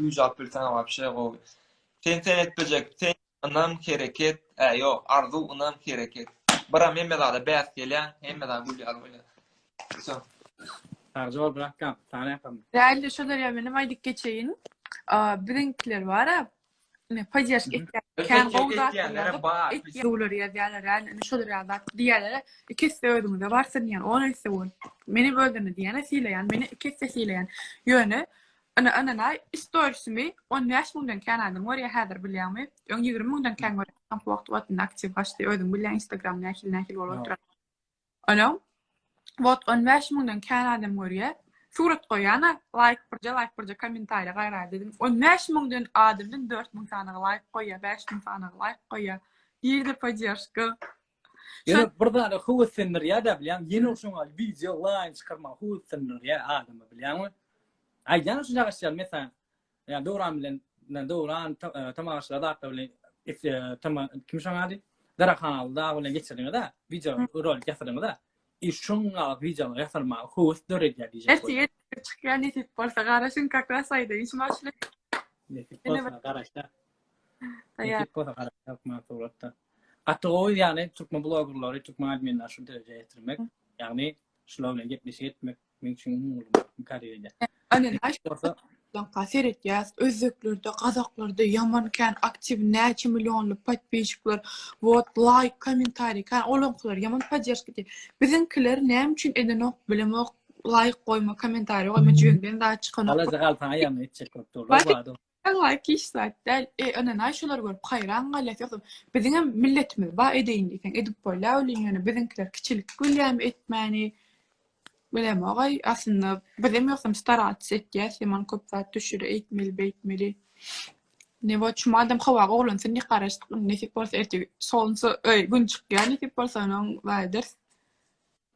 Güýç alyp bilseň wapşe gowy. Sen sen etmejek sen ynam hereket ä ýok arzuw ynam hereket. Biram hemme zada bäs gelýäň hemme zat gül ýaly bolýar. Wsё. Sagja bol bratkam, sana ýakam. Dälde şolar ýa menem aýdyp geçeýin. Biziňkiler bara ine podýerşka etýän kän gowy zatlar ýazyp etýän ýazýarlar ýa ine şolar ýaly zat diýýärler. Iki esse özüňize barsyn diýýän, on esse bol. Meni özüne diýýän sylaýan, meni iki esse sylaýan. Ýöne ine ynanaý storisimi 15 müňden kän adam görýär häzir bilýäňmi? Öň 20 müňden kän görýär. Soňky wagt wagtynda aktiw gaçdy. Özüň bilýäň Instagram nähili nähili bolup oturan. Onuň wot 15 müňden kän adam görýär. Surat goýýan-a, laýk birje laýk birje kommentariýa gaýraý dedim. 15 müňden adamdan 4 müň sanygy laýk goýýar, 5 müň sanygy laýk goýýar. Nirde podderşka? Ýöne bir zada höweslendirýär-dä bilýäňmi? Ýene şoňa wideo laýyn çykarmaga höweslendirýär adamy bilýäňmi? Aýdýan şu jagaşýar meselem, ýa Döwran bilen Döwran tomaşaçylar zatlar bilen toma kim şoň ady? Darakhanaly dag bilen geçirdiňiz-ä, wideo rolik ýasadyňyz-a. I şoň ýaly wideolar ýasalmaga höwes döredýär diýjek. Ertir çykýar nesip bolsa garaşyň kak ras aýdaýyn şu maşyny. Nesip bolsa garaşýar. Nesip bolsa garaşýar hökman suratda. Gaty gowy ýagny türkmen blogerlary, türkmen adminleri şu derejä ýetirmek, ýagny şular bilen gepleşik etmek meň üçin iň uly bagtym karýerada. Ane bolsa seretýäs özbeklerde, gazaklarda ýaman kän aktiw näçe millionly podpisçikler, wot laýk, kommentariý kän olaňkylar ýaman podderşka edýär. Biziňkiler näme üçin edenok bilemok laýk goýma, kommentariý goýma jübiňden zat çykanok. Alaja galsaň aýagyňy etjek bolup durlar. Laýk hiç zat däl. E, ynanaý şolary görüp haýran galýas. Ýogsa biziňem milletimiz bar edeýin diýseň edip bolýar welin ýöne biziňkiler kiçilik bilýärmi etmäni bilemogaý. Aslynda bizem ýogsam starats etýäs ýaman köp zat düşür eýtmeli beýtmeli. Ne wot şu madam howa gowulansyn diýip garaşdyk indi nesip bolsa ertir solnsa öý gün çykýar nesip bolsa onuň zat ederis.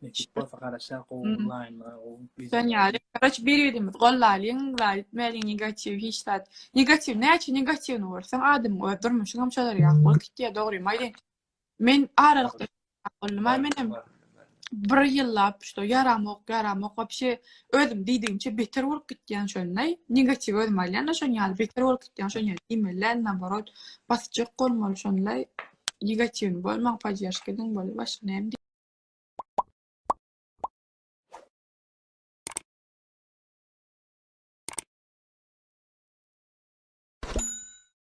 Nesip bolsa garaşar gowy onlaýnlar gowy Sen ýaly. Karoç bir-birimizi gollalyň, zat etmäliň negatiw hiç zat. Negatiw näçe negatiwini görseň adamyň öz durmuşyňam şolar ýaly bolup gitýär dogrymy aýdaýyn. Men aralykda boldum-a menem bir ýyllap şo ýaramok ýaramok wapşe özüm diýdigimçe beter bolup gitýän şonda negatiw özüm alýan-da şon ýaly beter bolup gitýän şon ýaly diýmeli däl naborot basjak bolmaly şonda negatiwini bolmaň podýerşka ediň boldy başga näme diýjek.